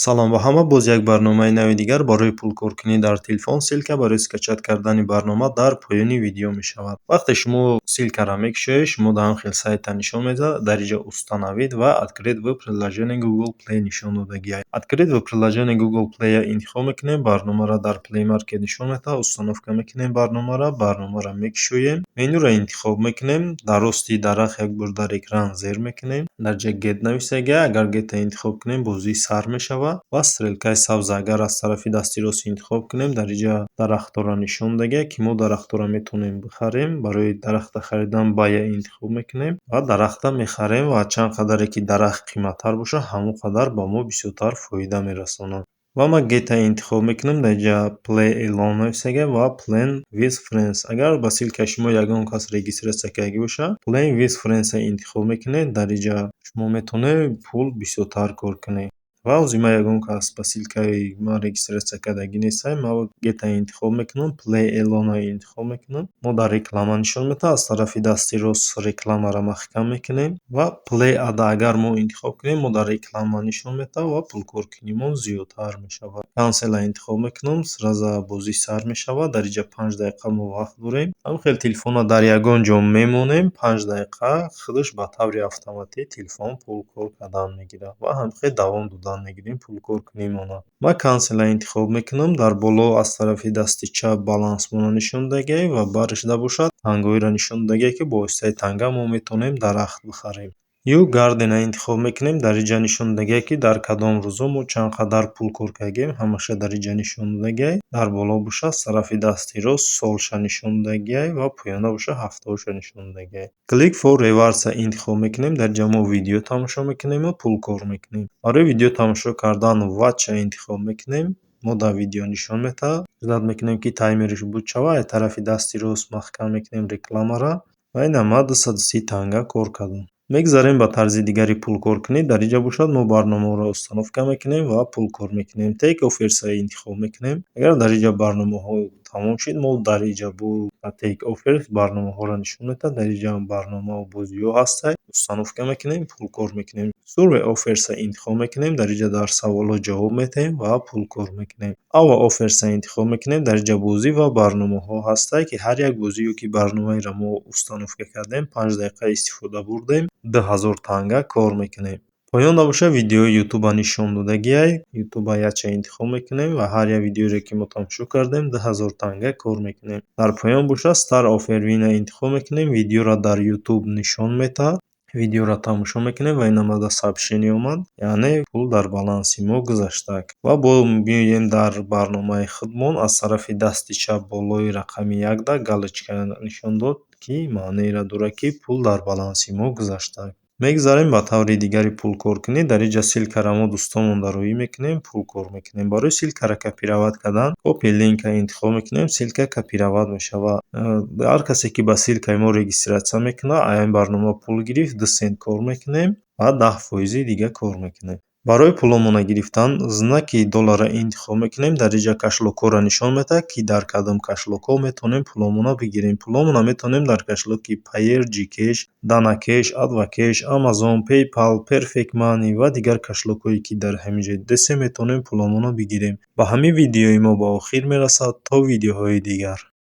Салом ба ҳама! Боз як барномаи нави дигар барои пулкоркунӣ дар телефон. Ссылка барои скачать кардани барнома дар поёни видео мешавад. Вақте шумо ссылкаро мекушоед, шумо дар ҳам хел сайта нишон медиҳад. Дар инҷо «Установить» ва «Открыть в приложении Google Play» нишон додагиаст. «Открыть в приложении Google Play» интихоб мекунем, барномаро дар Play Market нишон медиҳад. Установка мекунем барномаро, барномаро мекушоем, менюро интихоб мекунем, дар рости дарахт як бор дар экран зер мекунем. Дар ҷои «Get» нависагиаст. Агар «Get»-а интихоб кунем, бозӣ сар мешавад ва стрелкаи сабз агар аз тарафи дасти рост интихоб кунем, дар инҷа дарахтҳоро нишон додагиаст, ки мо дарахтҳоро метавонем бихарем. Барои дарахта харидан «Buy» интихоб мекунем ва дарахта мехарем ва чанд қадаре ки дарахт қиматтар бошад, ҳамон қадар ба мо бисёртар фоида мерасонад. Ва ман «Get»-а интихоб мекунам. Дар инҷа «Play alone» нависагиаст ва «Play with friends». Агар ба ссылкаи шумо ягон кас регистрация кардагӣ бошад, «Play with friends»-а интихоб мекунед. Дар инҷа шумо метавонед пул бисёртар кор кунед. Ва ҳозир ман ягон кас ба ссылкаи ман регистрация кардагӣ нестам. Ман «Get»-а интихоб мекунам, «Play alone»-а интихоб мекунам. Мо дар реклама нишон медиҳад, аз тарафи дасти рост рекламаро маҳкам мекунем ва «Play ad» агар мо интихоб кунем, мо дар реклама нишон медиҳад ва пулкоркунимон зиёдтар мешавад. «Cancel»-а интихоб мекунам, сразу бозӣ сар мешавад. Дар инҷа 5 дақиқа мо вақт дорем. Ҳамин хел телефонро дар ягон ҷо мемонем, 5 дақиқа худаш ба таври автоматӣ телефон пул кор кардан мегирад ва ҳамин хел давом додан мегирем пулкоркунимонро. Ман «Cancel»-а интихоб мекунам. Дар боло аз тарафи дасти чап балансмонро нишон додагиаст ва барашда бошад, тангоиро нишон додагиаст, ки бо воситаи танга мо метавонем дарахт бихарем. Your Garden-а интихоб мекунем. Дар инҷа нишон додагиаст, ки дар кадом рӯзо мо чанд қадар пул кор кардагием, ҳамаша дар инҷа нишон додагиаст. Дар боло бошад, аз тарафи дасти рост солша нишон додагиаст ва поёна бошад, ҳафтаҳоша нишон додагиаст. «Click for rewards»-а интихоб мекунем. Дар инҷа мо видео тамошо мекунему пул кор мекунем. Барои видео тамошо кардан «Watch»-а интихоб мекунем. Мо дар видео нишон медиҳад. Ждать мекунем, ки таймераш буд шавад. Аз тарафи дасти рост маҳкам мекунем рекламаро ва ина ман 230 танга кор кардам. Мегзарем ба тарзи дигари пулкоркунӣ. Дар инҷа бошад, мо барномаҳоро установка мекунем ва пул кор мекунем. «Take Offers»-а интихоб мекунем. Агар дар инҷа барномаҳо тамом шуд, мо дар инҷа бо «Take Offers» барномаҳоро нишон медиҳад. Дар инҷа барномаву бозиҳо ҳастанд. Установка мекунем, пул кор мекунем. «Survey Offers»-а интихоб мекунем. Дар инҷа дар саволҳо ҷавоб медиҳем ва пул кор мекунем. «Our Offers»-а интихоб мекунем. Дар инҷа бозӣ ва барномаҳо ҳастанд, ки ҳар як бозие ки барномаеро мо установка кардем, 5 дақиқа истифода бурдем, 2000 танга кор мекунем. Поён набошад, видеои Ютуба нишон додагиай. Ютуба якча интихоб мекунем ва ҳар як видеоеро, ки мо тамошо кардем, 2000 танга кор мекунем. Дар поён бошад, «Start Offer Win»-а интихоб мекунем. Видеоро дар Ютуб нишон медиҳад. Видеоро тамошо мекунем ва ин омада сообщение омад, яъне пул дар баланси мо гузаштак. Ва бо меоем дар барномаи худмон, аз тарафи дасти чап болои рақами якда галочка нишон дод, ки маънеро дорад, ки пул дар баланси мо гузаштак. Мегзарем ба таври дигари пулкоркунӣ. Дар инҷа ссылкаро мо дӯстонмон дароӣ мекунем, пул кор мекунем. Барои ссылкаро копировать кардан «Copy link»-а интихоб мекунем, ссылка копировать мешавад. Ҳар касе ки ба ссылкаи мо регистрация мекунад, аз ин барнома пул гирифт, 2 сент кор мекунем ва 10 фоизи дига кор мекунем. Барои пуломонро гирифтан знаки долларро интихоб мекунем. Дар инҷа кошелёкҳоро нишон медиҳад, ки дар кадом кошелёкҳо метавонем пуломонро бигирем. Пуломонро метавонем дар кошелёки Payeer, GCash, DanaCash, AdvCash, Amazon, PayPal, Perfect Money ва дигар кошелёкҳое, ки дар ҳамин ҷо дидастем, метавонем пуломонро бигирем. Ба ҳамин видеои мо ба охир мерасад. То видеоҳои дигар.